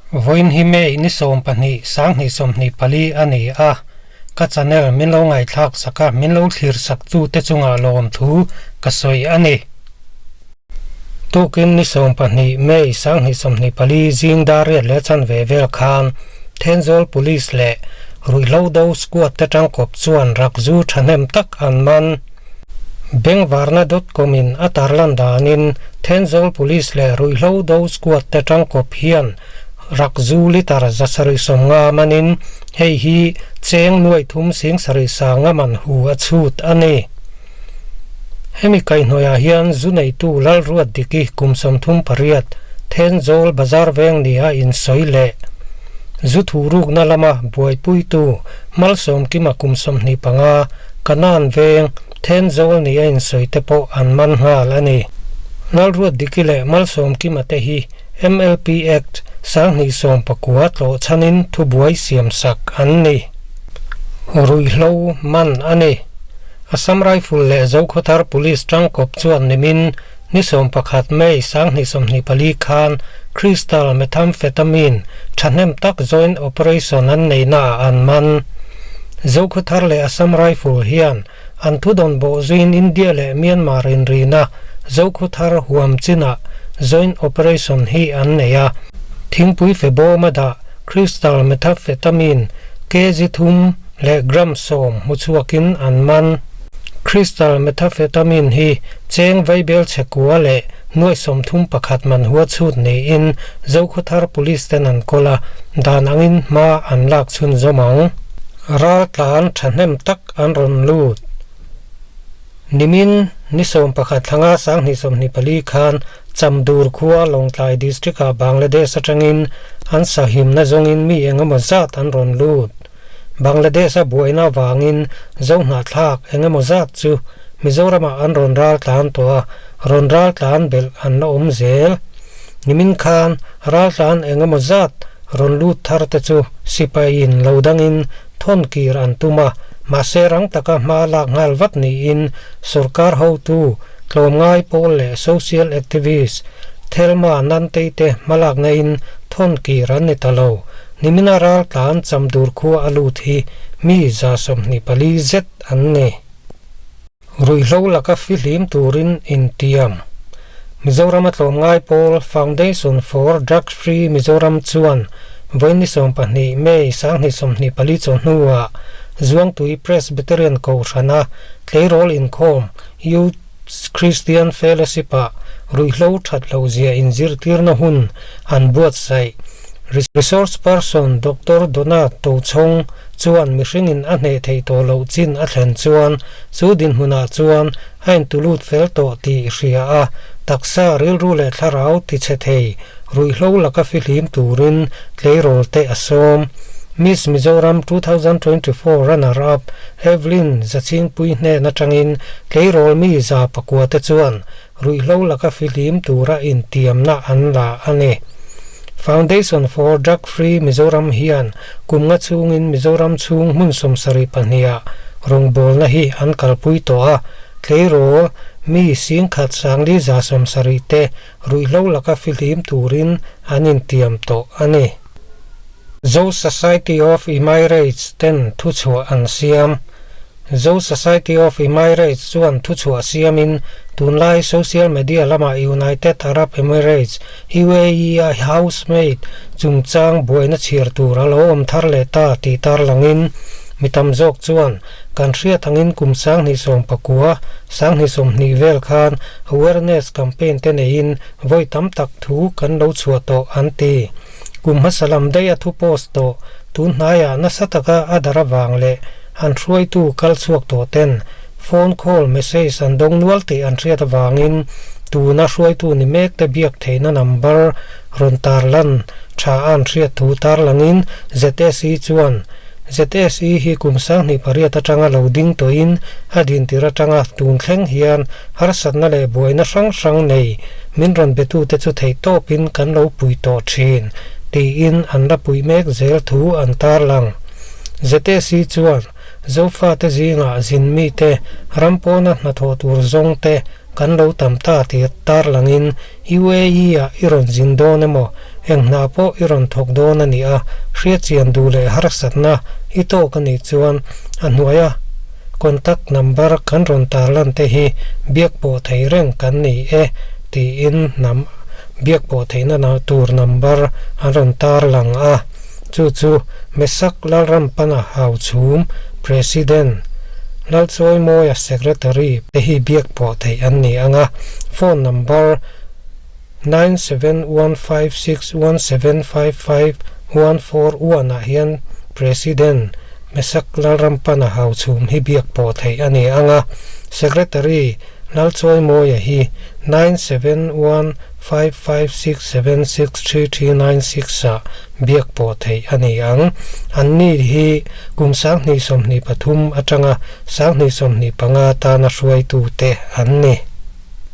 Vawiin hi May ni 12 2024 a ni a, ka channel min lo ngaihthlak sak a, min lo thlir sak tu te chungah lawmthu ka sawi a ni. Tukin ni 12 May 2024 zing dar riat leh chanve vel khan Thenzawl Police leh Ruihhlo Do Squad te tangkawp chuan rakzu thahnem tak an man. Bengvarna dot com in a tarlan danin Thenzawl Police leh Ruihhlo Do Squad te tangkawp hian rakzu litre 750 manin hei hi cheng nuaithum sing sarih sanga man hu a chhut a ni. Hemi kaihhnawihah hian zu neitu Lalruat Diki kum 38 Thenzawl Bazar veng nia insawi leh zu thurukna lama buaipuitu Malsawmkima kum 25 Kanan veng Thenzawl nia insawi te pawh an man nghal a ni. Lalruat Diki leh Malsawmkima te hi MLP Act 2019 tlawh chhanin thubuai siamsak an ni. Ruihhlo man a ni. Assam Rifle leh Zokhawthar Police tangkawp chuan nimin ni 11 May 2024 khan Crystal Methamphetamine thahnem tak joint operation an neihnaah an man. Zokhawthar leh Assam Rifle hian an thudawn bawh zuiin India leh Myanmar inrina Zokhawthar huam chinah joint operation hi an nei a. Thingpui fe bawma dah Crystal Methamphetamine kg thum leh gram 10 hmu chhuakin an man. Crystal Methamphetamine hi cheng vaibel chhekua leh nuai 31 man hua chhut niin Zokhawthar Police ten an kawl a, dan angin hma an lak chhun zawm ang. Ral tlan thahnem tak an rawn lut. Nimin ni 11 thlanga 2024 khan Chamdur khua Lawngtlai District ah Bangladesh atangin an sahimna zawngin mi engemaw zat an rawn lut. Bangladesh a buaina avangin Zohnahthlak engemaw zat chu Mizoramah an rawn ral tlan tawh a, rawn ral tlan belh an la awm zel. Nimin khan ral tlan engemaw zat rawn lut thar te chu sipaiin lo dangin thawn kir an tum a, mahse rang taka hma lak nghal vat niin sorkar hotu tlawmngai pawl leh social activist Thelma Nantei te hmalakna in thawn kir an ni ta lo. Nimina ral tlan Chamdur khua a lut hi mi 24 zet an ni. Ruihhlo laka fihlim turin intiam. Mizoram a tlawmngai pawl Foundation for Drug Free Mizoram chuan vawiin ni 12 May 2024 chawhnuah Zuangtui Presbyterian Kohhrana tleirawl inkhawm Youth Christian Fellowship-ah ruihhlo that loh zia inzirtirna hun an buatsaih. Resource person Doctor Dona Tochhawng chuan mihringin a hneh theih tawh loh chin a thlen chuan chu dinhmunah chuan a intulut fel tawh tih hria a, taksa rilru leh thlarau tichhe thei ruihhlo laka fihlim turin tleirawl te a sawm. Miss Mizoram 2024 runner up Evelyn Zachingpui hnen atangin tleirawl mi 900 te chuan ruihhlo laka fihlim tura intiamna an la a ni. Foundation for Drug Free Mizoram hian kum nga chhungin Mizoram chhung hmun 72ah rawngbawlna hi an kalpui tawh a, tleirawl mi 11,570 te ruihhlo laka fihlim turin an intiam tawh a ni. Zo Society of Emirates ten thuchhuah an siam. Zo Society of Emirates chuan thuchhuah siamin tunlai social media lama United Arab Emirates, UAE, a housemaid chungchang buaina chhiar tur a lo awm thar leh ta tih tarlangin mi tam zawk chuan kan hriat angin kum 2019, 2020 vel khan awareness campaign te neiin vawi tam tak thu kan lo chhuah tawh an ti. Kum hmasa lam daih a thu post tawh tun hnaiah nasa taka a dar avang leh an hruaitu kal chhuak tawh ten phone call message an dawng nual tih an hriat avangin tuna hruaitu ni mek te biak theihna number rawn tarlan tha a an hriat thu tarlangin ZSE chuan ZSE hi kum 2008 atanga lo ding tawhin a dintir atanga tun thleng hian harsatna leh buaina hrang hrang nei min rawn betute chu theih tawpin kan lo pui tawh thin tiin an la pui mek zel thu an tarlang. ZSE chuan Zofate zingah zin mite ram pawna hnathawh tur zawng te kan lo tam ta tih tarlangin UAE-ah i rawn zin dawn emaw? Eng hna pawh i rawn thawk dawn a nih a, hriatchian duh leh harsatna i tawk a nih chuan a hnuaia contact number kan rawn tarlan te hi biak pawh thei reng kan ni e tiin hnam biak pawh theihna tur number an rawn tarlang a. Chu chu Mesak Lalrampana Hauchhum, President, Lalchawimawia Secretary te hi biak pawh theih an ni ang a, phone number 971561755141 ah hian President Mesak Lalrampana Hauchhum hi biak pawh theih a ni ang a, Secretary Lalchawimawia hi 971556763396 ah biak pawh theih a ni ang. Anni hi kum 2023 atanga 2025 tana hruaitute an ni.